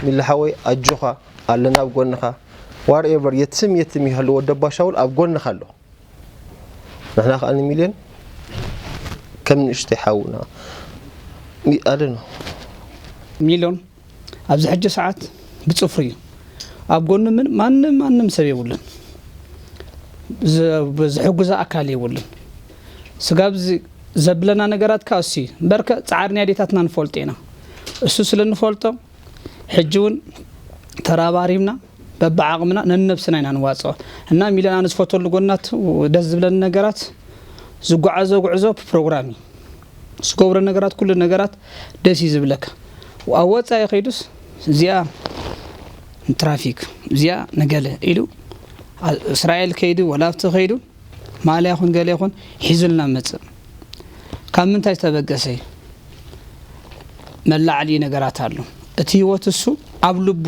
ሚሊ ሓወይ ኣጆኻ ኣለና ኣብ ጎንኻ። ዋርኤቨር የትም የትም ይሃሉ ወደባ ሻውል ኣብ ጎንኻ ኣሎ። ንሕና ከዓ ንሚልዮን ከም ንእሽተይ ሓውና ኣለ ነው። ሚልዮን ኣብዚ ሕጂ ሰዓት ብፅፍሩ እዩ ኣብ ጎኑ። ምን ማንም ማንም ሰብ የብሉን፣ ዝሕጉዛ ኣካል የብሉን። ስጋብ ዘብለና ነገራት ከዓ እሱ እዩ። በርከ ፃዕሪ ናይ ኣዴታትና ንፈልጦ ኢና። እሱ ስለ ንፈልጦ ሕጂ እውን ተራባሪብና በብዓቕምና ነንነብስና ኢና ንዋፅኦ። እና ሚልዮን ኣነ ዝፈተሉ ጎናት ደስ ዝብለኒ ነገራት ዝጓዓዞ ጉዕዞ ብፕሮግራም እዩ። ዝገብሮ ነገራት ኩሉ ነገራት ደስ እዩ ዝብለካ። ኣብ ወፃኢ ከይዱስ እዚኣ ንትራፊክ እዚኣ ንገለ ኢሉ እስራኤል ከይዱ ወላ ኣብቲ ከይዱ ማልያ ይኹን ገለ ይኹን ሒዙልና መፅእ። ካብ ምንታይ ዝተበገሰ እዩ? መላዕሊ ነገራት ኣሎ። እቲ ህይወት እሱ ኣብ ልቡ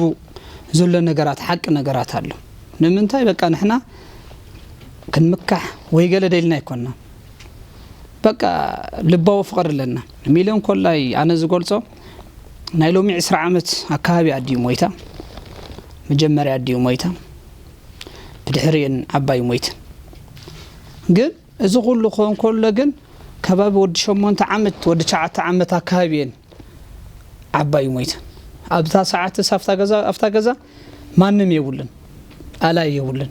ዘሎ ነገራት ሓቂ ነገራት ኣሎ። ንምንታይ በቃ ንሕና ክንምካሕ ወይ ገለ ደልና ኣይኮንና። በቃ ልባዊ ፍቕሪ ኣለና። ሚልዮን ኮላይ ኣነ ዝገልጾ ናይ ሎሚ ዕስራ ዓመት ኣካባቢ ኣዲኡ ሞይታ። መጀመርያ ኣዲኡ ሞይታ። ብድሕሪእን ዓባዩ ሞይትን። ግን እዚ ኩሉ ክኾን ከሎ ግን ከባቢ ወዲ ሸሞንተ ዓመት ወዲ ትሽዓተ ዓመት ኣካባቢ እየን ዓባዩ ሞይተን። ኣብታ ሰዓትስ ኣብታ ገዛ ኣብታ ገዛ ማንም የብሉን፣ ኣላይ የብሉን።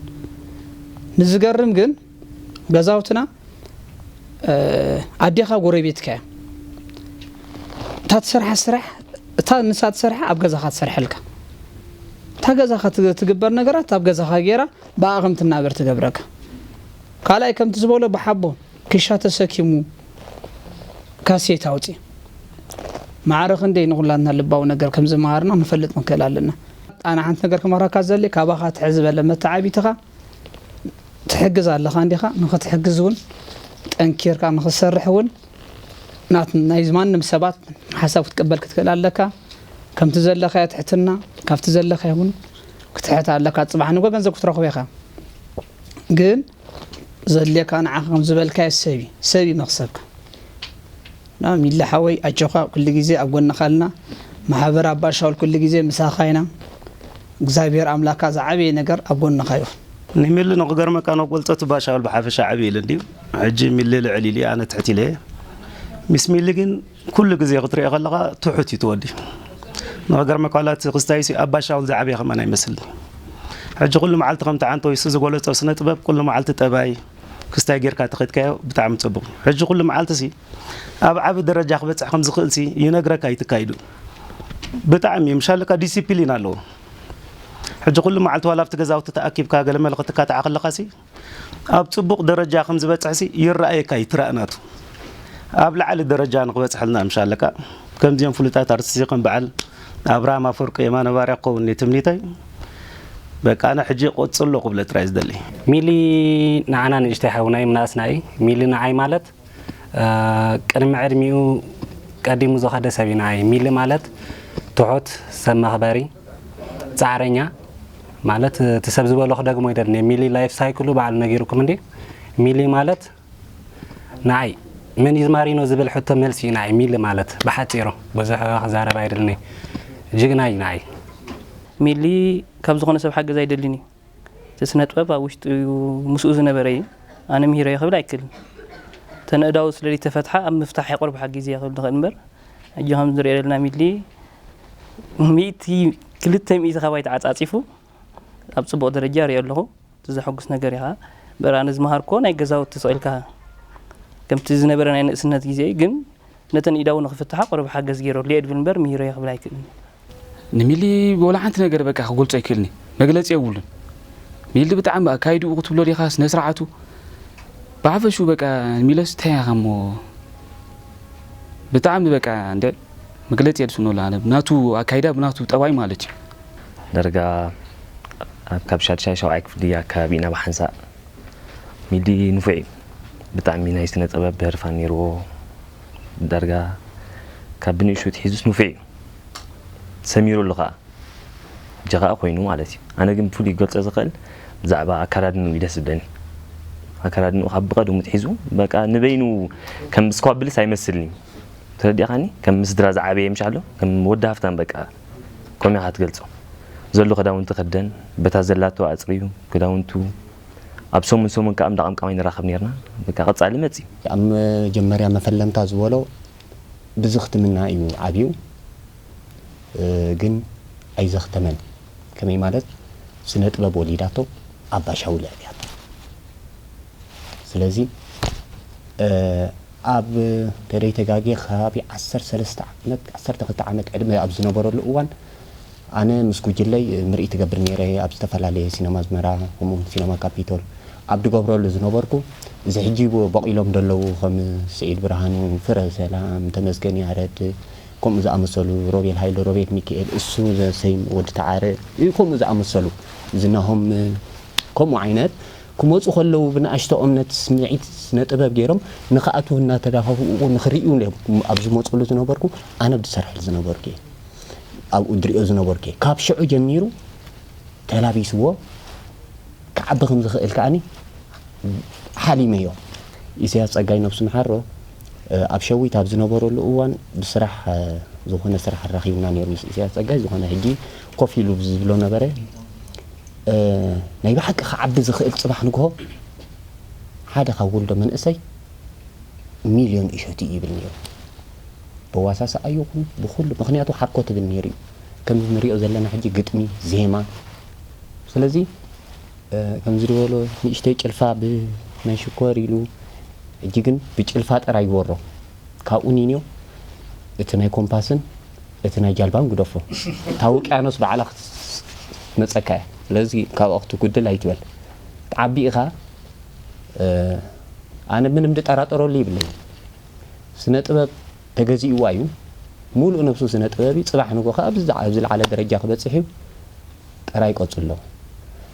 ንዝገርም ግን ገዛውትና ኣዴኻ ጎረቤትካ እያ። እታ ትሰርሓ ስራሕ እታ ንሳ ትሰርሓ ኣብ ገዛኻ ትሰርሐልካ። እታ ገዛኻ ትግበር ነገራት ኣብ ገዛኻ ገይራ ብኣ ከም ትናበር ትገብረካ። ካልኣይ ከምቲ ዝበሎ ብሓቦ ክሻ ተሰኪሙ ካሴት ኣውፅእ። ማዕረ ክንደይ ንኹላትና ልባዊ ነገር ከም ዝመሃርና ክንፈልጥ ክንክእል ኣለና። ኣነ ሓንቲ ነገር ክመኽረካ ዘለ ካባኻ ትሕዝ ዝበለ መተዓቢትኻ ትሕግዝ ኣለኻ እንዲኻ። ንኽትሕግዝ እውን ጠንኪርካ ንኽትሰርሕ እውን ናት ናይ ማንም ሰባት ሓሳብ ክትቅበል ክትክእል ኣለካ። ከምቲ ዘለካዮ ትሕትና ካብቲ ዘለካዮ እውን ክትሕት ኣለካ። ፅባሕ ንጎ ገንዘብ ክትረኽቦ ኢኻ ግን ዘድልየካ ንዓኻ ከም ዝበልካዮ ሰብ እዩ፣ ሰብ እዩ መኽሰብካ። እና ሚሊ ሓወይ ኣጆኻ ኩሉ ግዜ ኣብ ጎንኻ ኣለና። ማሕበር ኣባ ሻውል ኩሉ ግዜ ምሳኻ ኢና። እግዚኣብሔር ኣምላካ ዝዓበየ ነገር ኣብ ጎንኻ ይኹን። ንሚሊ ንኽገርመካ ንክገልፆ እቲ ኣባ ሻውል ብሓፈሻ ዓብይ ኢሉ እንድዩ። ሕጂ ሚሊ ልዕል ኢሉ ኣነ ትሕት ኢለ እየ። ምስ ሚሊ ግን ኩሉ ግዜ ክትሪኦ ከለኻ ትሑት እዩ እቲ ወዲ። ንኽገርመካ ዋላ እቲ ክስታይሲ ኣባ ሻውል ዝዓበየ ከማን ኣይመስልን። ሕጂ ኩሉ መዓልቲ ከምቲ ዓንቶ ይሱ ዝገለፆ ስነ ጥበብ ኩሉ መዓልቲ ጠባይ ክስታይ ጌርካ ተኸድካዮ ብጣዕሚ ፅቡቕ። ሕጂ ኩሉ መዓልቲ ሲ ኣብ ዓቢ ደረጃ ክበፅሕ ከም ዝኽእል ሲ ይነግረካ ይትካይዱ። ብጣዕሚ ምሻለካ ዲሲፕሊን ኣለዎ። ሕጂ ኩሉ መዓልቲ ዋላ ኣብቲ ገዛውቲ ተኣኪብካ ገለ መለ ክትካታዕ ከለኻ ሲ ኣብ ፅቡቕ ደረጃ ከም ዝበፅሕ ሲ ይረኣየካ ይትራእ ናቱ። ኣብ ላዕሊ ደረጃ ንክበፅሐልና ምሻለካ ከምዚኦም ፍሉጣት ኣርቲስት ከም በዓል ኣብርሃም ኣፈወርቂ የማነ ባርያ ክኸውን እየ ትምኒተይ። በቃ ኣነ ሕጂ ቆጽሎ ክብለ ጥራይ ዝደሊ። ሚሊ ንዓና ንእሽተይ ሓውና እዩ፣ ምናእስና እዩ። ሚሊ ንዓይ ማለት ቅድሚ ዕድሚኡ ቀዲሙ ዝኸደ ሰብ እዩ ንዓይ። ሚሊ ማለት ትሑት፣ ሰብ መኽበሪ፣ ጻዕረኛ፣ ማለት እቲ ሰብ ዝበሎ ክደግሞ ኣይደልን። ሚሊ ላይፍ ሳይክሉ ባዕሉ ነጊሩኩም እንዲ። ሚሊ ማለት ንዓይ መን ኢዝ ማሪኖ ዝብል ሕቶ መልሲ እዩ። ንዓይ ሚሊ ማለት ብሓፂሩ ብዙሕ ክዛረብ ኣይደልን። ጅግና እዩ ንዓይ። ሚሊ ካብ ዝኾነ ሰብ ሓገዝ ኣይደልን እዩ። እቲ ስነ ጥበብ ኣብ ውሽጡ እዩ፣ ምስኡ ዝነበረ እዩ። ኣነ ምሂረዮ ክብል ኣይክእልን። እተን ኣእዳው ስለ ዘይተፈትሓ ኣብ ምፍታሕ የቑርብ ሓጊዘ ክብል ዝኽእል እምበር፣ ሕጂ ከም ንሪኦ ዘለና ሚሊ ሚእቲ ክልተ ሚእቲ ካባይ ተዓጻጺፉ ኣብ ጽቡቕ ደረጃ ሪኦ ኣለኹ። እቲ ዘሐጉስ ነገር እዩ ከዓ እምበር ኣነ ዝመሃርክዎ ናይ ገዛውቲ ስቕ ኢልካ ከምቲ ዝነበረ ናይ ንእስነት ግዜ ግን ነተን ኢዳው ንኽፍትሓ ቁሩብ ሓገዝ ገይረሉ እየ ድብል እምበር ምሂረዮ ክብል ኣይክእልን። ንሚሊ ወላ ሓንቲ ነገር በቃ ክገልጾ ኣይክእልን እየ። መግለጺ የብሉን። ሚሊ ብጣዕሚ ኣካይድኡ ክትብሎ ዲኻ ስነ ስርዓቱ ብሓፈሹ በቃ ሚለስ እንታይ ኢኻ እሞ ብጣዕሚ በቃ እንደ መግለጺ የድስኖላ ኣነ ብናቱ ኣካይዳ ብናቱ ጠባይ ማለት እዩ። ደርጋ ኣብ ካብ ሻድሻይ ሻውዓይ ክፍሊ ኣካባቢ ኢና ብሓንሳእ ሚሊ ንፉዕ እዩ። ብጣዕሚ ናይ ስነ ጥበብ ደርፋ ነይርዎ። ዳርጋ ካብ ብንእሽቱ ትሒዙስ ንፉዕ እዩ። ሰሚሩ ኣሎ ከዓ ሕጂ ከዓ ኮይኑ ማለት እዩ። ኣነ ግን ብፍሉይ ክገልፆ ዝኽእል ብዛዕባ ኣከዳድንኡ እዩ ደስ ዝብለኒ። ኣከዳድንኡ ካብ ብቐደሙ ትሒዙ በቃ ንበይኑ ከም ስኳብልስ ኣይመስልን እዩ። ተረዲእኻኒ? ከም ስድራ ዝዓበየ ምሽ ኣሎ ከም ወዲ ሃፍታም በቃ ከምኡ ኢኻ ትገልፆ። ዘሎ ክዳውንቲ ክደን በታ ዘላቶ ኣፅርዩ ክዳውንቱ ኣብ ሰሙን ሰሙን ከዓ እንዳቐምቀማ ይንራኸብ ነርና። በቃ ቀፃሊ መፂ ኣብ መጀመርያ መፈለምታ ዝበሎ ብዝኽትምና እዩ ዓብዩ ግን ኣይዘኽተመን። ከመይ ማለት ስነ ጥበብ ወሊዳቶ ኣባሻዊ ለዕብያቶ። ስለዚ ኣብ ተደይ ተጋጌ ከባቢ ዓሰርተ ሰለስተ ዓመት ዓሰርተ ክልተ ዓመት ዕድመ ኣብ ዝነበረሉ እዋን ኣነ ምስ ጉጅለይ ምርኢት እገብር ነይረ ኣብ ዝተፈላለየ ሲነማ ኣዝመራ ከምኡ ሲነማ ካፒቶል ኣብ ድገብረሉ ዝነበርኩ እዚ ሕጂ በቂሎም ደለዉ ከም ስዒድ ብርሃኑ ፍረ ሰላም ተመስገን ያረድ ከምኡ ዝኣመሰሉ ሮቤል ሃይለ ሮቤል ሚካኤል እሱ ዘሰይም ወዲ ተዓረ ከምኡ ዝኣመሰሉ ዝናሆም ከምኡ ዓይነት ክመፁ ከለዉ ብንኣሽቶ እምነት ስምዒት ስነ ጥበብ ገይሮም ንክኣትዉ እናተዳኸፉ ንክርእዩ ኣብ ዝመፅሉ ዝነበርኩ ኣነ ብዝሰርሐሉ ዝነበርኩ እየ ኣብኡ ድሪኦ ዝነበርኩ እየ ካብ ሽዑ ጀሚሩ ተላቢስዎ ክዓቢ ከም ዝኽእል ከዓኒ ሓሊመዮ። ኢሳያስ ጸጋይ ነብሱ ምሓሮ ኣብ ሸዊት ኣብ ዝነበረሉ እዋን ብስራሕ ዝኾነ ስራሕ ኣራኺቡና ነይሩ ምስ ኢሳያስ ጸጋይ ዝኾነ ሕጂ ኮፍ ኢሉ ዝብሎ ነበረ ናይ ብሓቂ ክዓቢ ዝኽእል ጽባሕ ንግሆ ሓደ ካብ ውልዶ መንእሰይ ሚልዮን እሸቱ ይብል ነይሩ። በዋሳስኣ ይኹን ብኹሉ ምኽንያቱ ሓኮ ትብል ነይሩ እዩ ከም ንሪኦ ዘለና ሕጂ ግጥሚ ዜማ ስለዚ ከምዚ ዝበሎ ንእሽተይ ጭልፋ ብናይ ሽኮር ኢሉ ሕጂ ግን ብጭልፋ ጥራይ ይወሮ ካብኡ ኒንዮ እቲ ናይ ኮምፓስን እቲ ናይ ጃልባን ግደፎ እታ ውቅያኖስ ባዕላ ክትመፀካ እያ ስለዚ ካብኣ ክትጉድል ኣይትበል ትዓቢ ኢኻ ኣነ ምንም ድጠራጠረሉ ይብለይ ስነ ጥበብ ተገዚእዋ እዩ ሙሉእ ነብሱ ስነ ጥበብ እዩ ፅባሕ ንጎ ከዓ ኣብዚ ዝለዓለ ደረጃ ክበፅሕ እዩ ጥራይ ቀፅሎ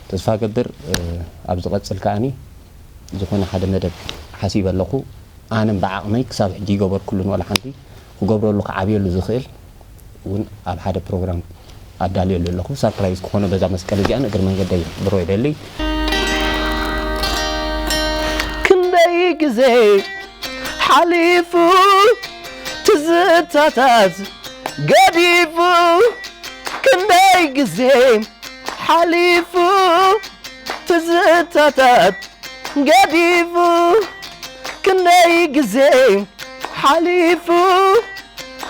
ተስፋ ገብር ኣብ ዝቐፅል ከዓኒ ዝኾነ ሓደ መደብ ሓሲበ ኣለኹ ኣነም ብዓቕመይ ክሳብ ሕጂ ይገበርኩሉን ዋላ ሓንቲ ክገብረሉ ክዓብየሉ ዝኽእል እውን ኣብ ሓደ ፕሮግራም ኣዳልየሉ ኣለኹ ሳፕራይዝ ክኾኖ በዛ መስቀል እዚኣ ንእግር መንገደይ ብሮ ይደሊ ክንደይ ግዜ ሓሊፉ ትዝታታት ገዲፉ ክንደይ ግዜ ሓሊፉ ትዝታታት ገዲፉ ክንደይ ግዜ ሓሊፉ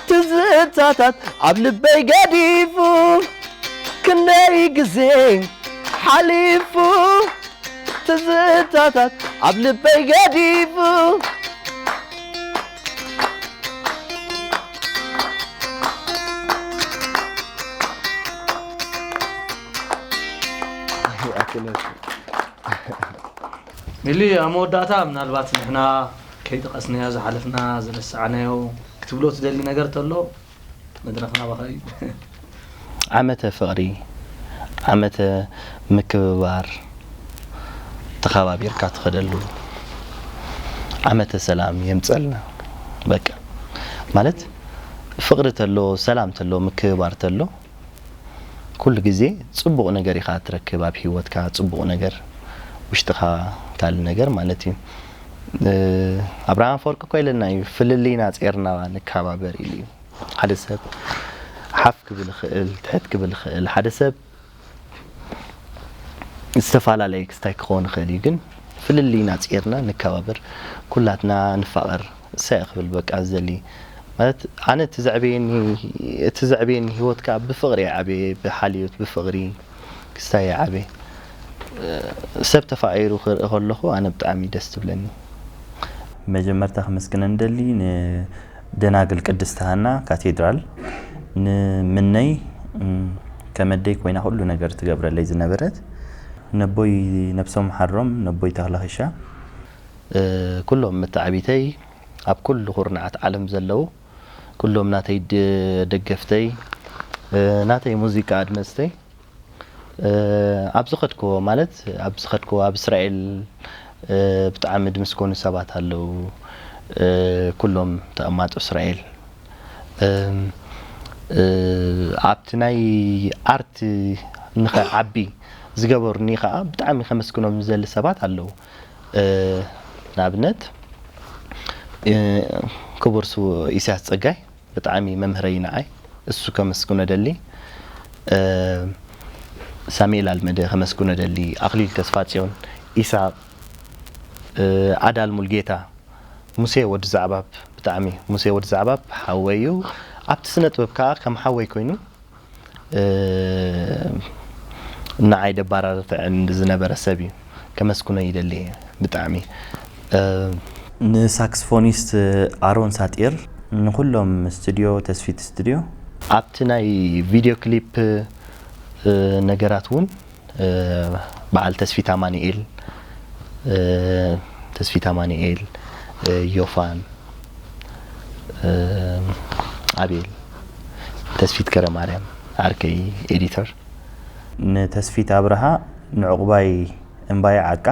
ትዝታታት ኣብ ልበይ ገዲፉ ክንደይ ግዜ ሓሊፉ ትዝታታት ኣብ ልበይ ገዲፉ ሚሊ ኣብ መወዳእታ ምናልባት ንሕና ከይጠቐስናዮ ዝሓለፍና ዝረሳዕናዮ ክትብሎ ትደሊ ነገር ተሎ መድረኽ ናባኻ እዩ። ዓመተ ፍቕሪ፣ ዓመተ ምክብባር፣ ተኻባቢርካ ትኸደሉ ዓመተ ሰላም የምፀልና። በቃ ማለት ፍቕሪ ተሎ፣ ሰላም ተሎ፣ ምክብባር ተሎ ኩሉ ግዜ ጽቡቕ ነገር ኢኻ ትረክብ ኣብ ህይወትካ፣ ጽቡቕ ነገር ውሽጥኻ፣ ካልእ ነገር ማለት እዩ። እ፣ ኣብርሃም ኣፈወርቂ እኮ ኢለና እዩ፣ "ፍልልይና ጼርና ንከባበር" ኢሉ እዩ። ሓደ ሰብ ሓፍ ክብል ይኽእል፣ ትሕት ክብል ይኽእል። ሓደ ሰብ ዝተፈላለየ ክስታይ ክኸውን ይኽእል እዩ፣ ግን ፍልልይና ጼርና ንከባበር፣ ኩላትና ንፋቐር። እሳይ ክብል በቃ ዝደሊ ማለት፣ ኣነ እቲ ዘዕበየኒ፣ እቲ ዘዕበየኒ ህይወት ከኣ ብፍቕሪ እየ ዓብየ፣ ብሓልዮት፣ ብፍቕሪ ክስታይ እየ ዓብየ። ሰብ ተፋቒሩ ክርኢ ከለኹ ኣነ ብጣዕሚ ደስ ትብለኒ። መጀመርታ ከመስግነን ደሊ ንደናግል ቅድስት ሃና ካቴድራል፣ ንምነይ፣ እም፣ ከመደይ ኮይና ኩሉ ነገር ትገብረለይ ዝነበረት፣ ነቦይ ነብሶም ሓሮም፣ ነቦይ ተኽለ ኽሻ፣ እ፣ ኩሎም መተዓቢተይ ኣብ ኩሉ ኩርናዓት ዓለም ዘለዉ፣ ኩሎም ናተይ ድ-፣ ደገፍተይ፣ እ፣ ናተይ ሙዚቃ ኣድመጽተይ፣ እ፣ ኣብ ዝኸድክዎ፣ ማለት ኣብ ዝኸድክዎ ኣብ እስራኤል፣ እ፣ ብጣዕሚ ድምስገኑ ሰባት ኣለዉ። እ፣ ኩሎም ተቐማጦ እስራኤል። እም፣ እ፣ ኣብቲ ናይ ኣርት ንኸዓቢ ዝገበሩኒ ኸዓ ብጣዕሚ ከመስግኖም ዝደሊ ሰባት ኣለዉ። እ፣ ንኣብነት፣ እ፣ ክቡር ስዉእ ኢሳያስ ጸጋይ ብጣዕሚ መምህረይ ንዓይ፣ እሱ ከመስግኖ ደሊ። እ፣ ሳሙኤል ኣልመደ ከመስግኖ ደሊ፣ ኣኽሊሉ ተስፋጽዮን፣ ኢሳቕ፣ እ፣ ኣዳል ሙልጌታ፣ ሙሴ ወዲ ዛዕባብ፣ ብጣዕሚ ሙሴ ወዲ ዛዕባብ ሓወይ እዩ። ኣብቲ ስነ ጥበብ ከኣ ከም ሓወይ ኮይኑ፣ እ፣ ንዓይ ደባራርትዕን ዝነበረ ሰብ እዩ። ከመስግኖ ይደሊ ብጣዕሚ። እ፣ ንሳክስፎኒስት ኣሮን ሳጢር፣ ንኹሎም ስቱድዮ ተስፊት ስቱድዮ። ኣብቲ ናይ ቪድዮ ክሊፕ፣ እ፣ ነገራት እውን እ፣ በዓል ተስፊት ኣማኑኤል፣ እ፣ ተስፊት ኣማኑኤል፣ እ፣ ዮፋን፣ እ፣ ኣቤል፣ ተስፊት ገረማርያም፣ ዓርከይ ኤዲተር። ንተስፊት ኣብርሃ፣ ንዕቑባይ እምባየ ዓቃ።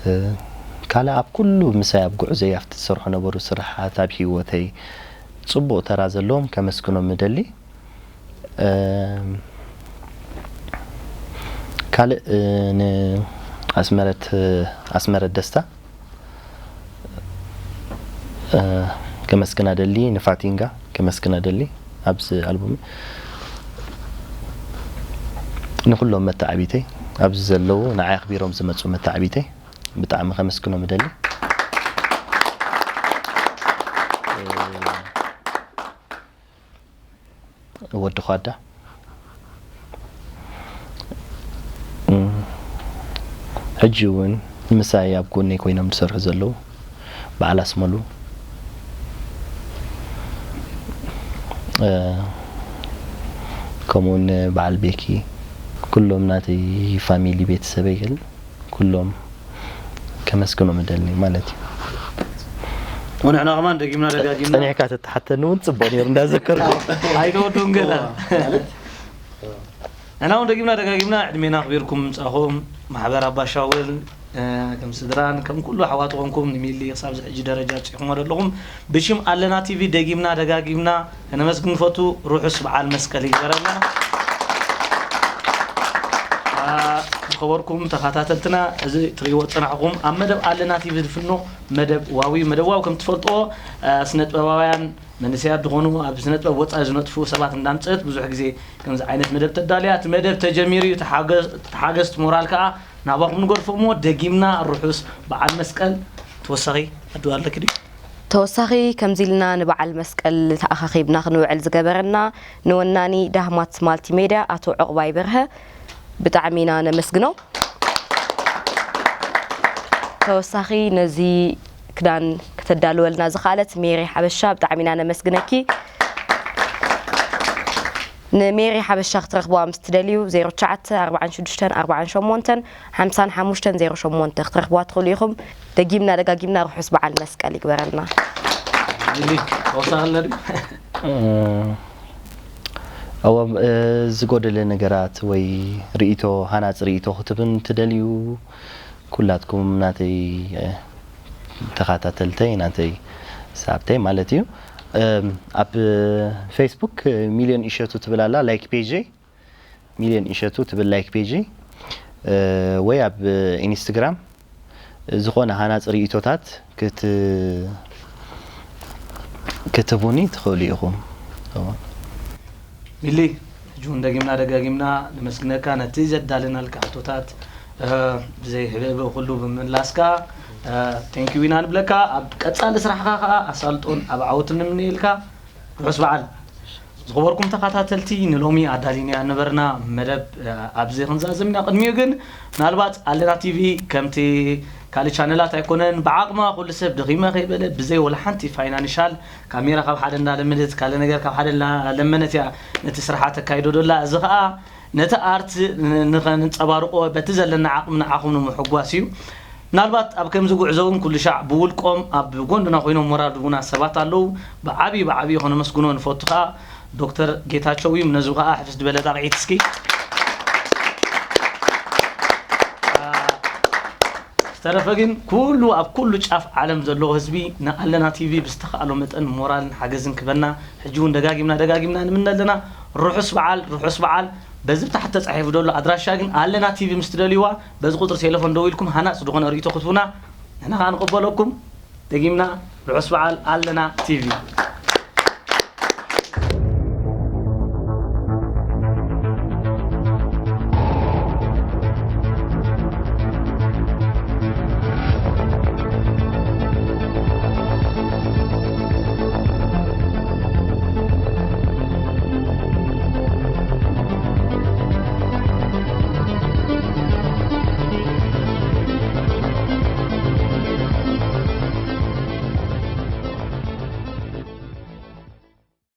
እ፣ ካልእ ኣብ ኩሉ ምሳይ ኣብ ጉዕዞይ ኣብቲ ዝሰርሖ ነበሩ ስራሓት ኣብ ህይወተይ ጽቡቕ ተራ ዘለዎም ከመስግኖም እደሊ። እም፣ ካልእ፣ እ፣ ንኣስመረት፣ ኣስመረት ደስታ፣ እ፣ ከመስግና ደሊ፣ ንፋቲንጋ ከመስግና ደሊ፣ ኣብዚ ኣልቡም ንኩሎም መተዓቢተይ፣ ኣብዚ ዘለዉ ንዓይ ኣኽቢሮም ዝመጹ መተዓቢተይ ብጣዕሚ ከመስግኖም እደሊ። እ፣ ወዲ ኳዳ። እም፣ ሕጂ እውን ምሳይ ኣብ ጎነይ ኮይኖም ዝሰርሑ ዘለዉ በዓል ኣስመሉ፣ እ፣ ከምኡውን በዓል ቤኪ፣ ኩሎም ናተይ ፋሚሊ ቤተሰበይ ገለ ኩሎም ከመስግኖም እደሊ ማለት እዩ። ወንሕና ከማን ደጊምና ደጋጊምና ጸኒሕካ ተተሓተኒ እውን ጽቡቕ ነይሩ እንዳዘከርኩ። ኣይተወድኡን ገለ። ማለት ንሕና እውን ደጊምና ደጋጊምና ዕድሜና ኣኽቢርኩም ምጻኹም፣ ማሕበር ኣባሻውል፣ እ፣ ከም ስድራን ከም ኩሉ ኣሕዋት ኮንኩም ንሚሊ ክሳብ እዚ ሕጂ ደረጃ ኣብጺኹሞ ዘለኹም ብሽም ኣለና ቲቪ ደጊምና ደጋጊምና ከነመስግን ንፈቱ። ርሑስ በዓል መስቀል ይግበረልና። አ፣ ዝኸበርኩም ተኸታተልትና፣ እዚ ትርእይዎ ዝጸናሕኩም ኣብ መደብ ኣለና ቲቪ ዝፍኖ መደብ ዋው እዩ። መደብ ዋው ከም ትፈልጥዎ፣ አ፣ ስነ ጥበባውያን መንእሰያት ዝኾኑ ኣብ ስነ ጥበብ ወጻኢ ዝነጥፉ ሰባት እንዳምጸት ብዙሕ ግዜ ከምዚ ዓይነት መደብ ተዳልያ። እቲ መደብ ተጀሚሩ እዩ። ተሓገ-፣ ተሓገዝቲ ሞራል ከኣ ናባኹም ንገድፎ እሞ ደጊምና ርሑስ በዓል መስቀል። ተወሳኺ ኣድዋ ኣለኪ ድዩ? ተወሳኺ ከምዚ ኢልና ንበዓል መስቀል ተኣኻኺብና ክንውዕል ዝገበረና ንወናኒ ዳህማት ማልቲሜድያ ኣቶ ዕቑባይ በርሀ ብጣዕሚ ኢና ነመስግኖ። ተወሳኺ ነዚ ክዳን ከተዳልወልና ዝኸኣለት ሜሪ ሓበሻ ብጣዕሚ ኢና ነመስግነኪ። ንሜሪ ሓበሻ ክትረኽብዋ ምስ ትደልዩ ዜሮ ትሽዓተ ኣርባዓን ሽዱሽተን ኣርባዓን ሸሞንተን ሓምሳን ሓሙሽተን ዜሮ ሸሞንተ ክትረኽብዋ ትኽእሉ ኢኹም። ደጊምና ደጋጊምና ርሑስ በዓል መስቀል ይግበረልና። ሚሊ፣ ተወሳኺ ኣሎ ድዩ? እ፣ እወ፣ እ፣ ዝጎደለ ነገራት ወይ ርእይቶ፣ ሃናጺ ርእይቶ ክትብን ትደልዩ፣ ኩላትኩም ናተይ፣ እ፣ ተኸታተልተይ፣ ናተይ ሰዓብተይ ማለት እዩ። እም፣ ኣብ ፌስቡክ ሚልዮን እሸቱ ትብል ኣላ፣ ላይክ ፔጀይ። ሚልዮን እሸቱ ትብል ላይክ ፔጂ ወይ ኣብ ኢንስትግራም ዝኾነ ሃናፂ ርእይቶታት ክትህቡኒ ትኽእሉ ኢኹም። ሚሊ፣ ሕጂ እውን ደጊምና ደጋጊምና ነመስግነካ ነቲ ዘዳለናልካ ሕቶታት ብዘይ ህበበ ኩሉ ብምምላስካ። ቴንኪዩ ኢና ንብለካ። ኣብ ቀፃሊ ስራሕካ ከዓ ኣሳልጦን ኣብ ዓወትን ንምንየልካ። ርሑስ በዓል። ዝኽበርኩም ተኸታተልቲ፣ ንሎሚ ኣዳሊናዮ ነበርና መደብ ኣብዚ ክንዛዝም ኢና። ቅድሚኡ ግን ምናልባት ኣለና ቲቪ ከምቲ ካልእ ቻነላት ኣይኮነን፣ ብዓቕማ ኩሉ ሰብ ደኺመ ከይበለ ብዘይ ወላ ሓንቲ ፋይናንሻል ካሜራ ካብ ሓደ እንዳለመነት ካልእ ነገር ካብ ሓደ እንዳለመነት እያ ነቲ ስራሓ ተካይዶ ደላ። እዚ ኸኣ ነቲ ኣርት ንኸንጸባርቆ በቲ ዘለና ዓቕሚ ንዓኹም ንምሕጓስ እዩ። ምናልባት ኣብ ከምዚ ጉዕዞ እውን ኩሉ ሻዕ ብውልቆም ኣብ ጎንና ኮይኖም ሞራል ድቡና ሰባት ኣለዉ። ብዓብዩ ብዓብዩ ከነመስግኖ ንፈቱ ከዓ ዶክተር ጌታቸው እዩ። ነዚ ከዓ ሕፍስ ዝበለ ጣቕዒት እስኪ። ዝተረፈ ግን ኩሉ ኣብ ኩሉ ጫፍ ዓለም ዘለዎ ህዝቢ ንኣለና ቲቪ ብዝተኻእሎ መጠን ሞራልን ሓገዝን ክበና ሕጂ እውን ደጋጊምና ደጋጊምና ንምነ ኣለና። ርሑስ በዓል፣ ርሑስ በዓል። በዚ ብታሕቲ ተጻሒፉ ዘሎ ኣድራሻ ግን ኣለና ቲቪ ምስ ትደልይዋ በዚ ቁጽሪ ቴሌፎን ደዊልኩም ሃናጽ ዝኾነ ርእይቶ ክትቡና ንሕና ከዓ ንቕበለኩም። ደጊምና ርሑስ በዓል ኣለና ቲቪ።